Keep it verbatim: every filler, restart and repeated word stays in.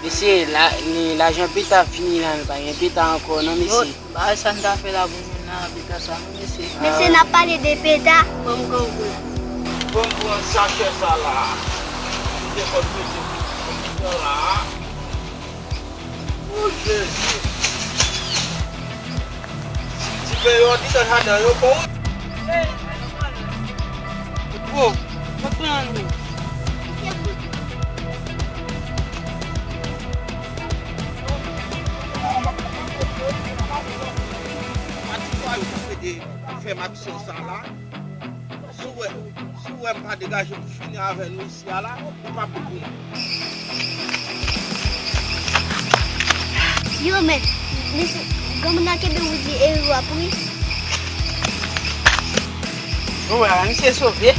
Mesye, la, li, lajan pita fini la, nou pa gen pita ankò non, mesye. Bagay sa n ta fè la pou moun nan, pita sa non, mesye. Mesye, n ap pale de pita, ban m grangou la. Ban m pran sachè sa la. M te konn mete pita la. O Jezi. Ti peyi òdinè jaden yo bon. Bon, mwen pran nou. Mwen di fwa yo kontre de fè m aksyon sa la. Si w wè, si w wè m pa degaje m fini avè nou isi a la, ou p ap pou mwen. Yo, men, mesye, granmoun nan kenbe wout li e yo ap ri. Ou wè, misye sove.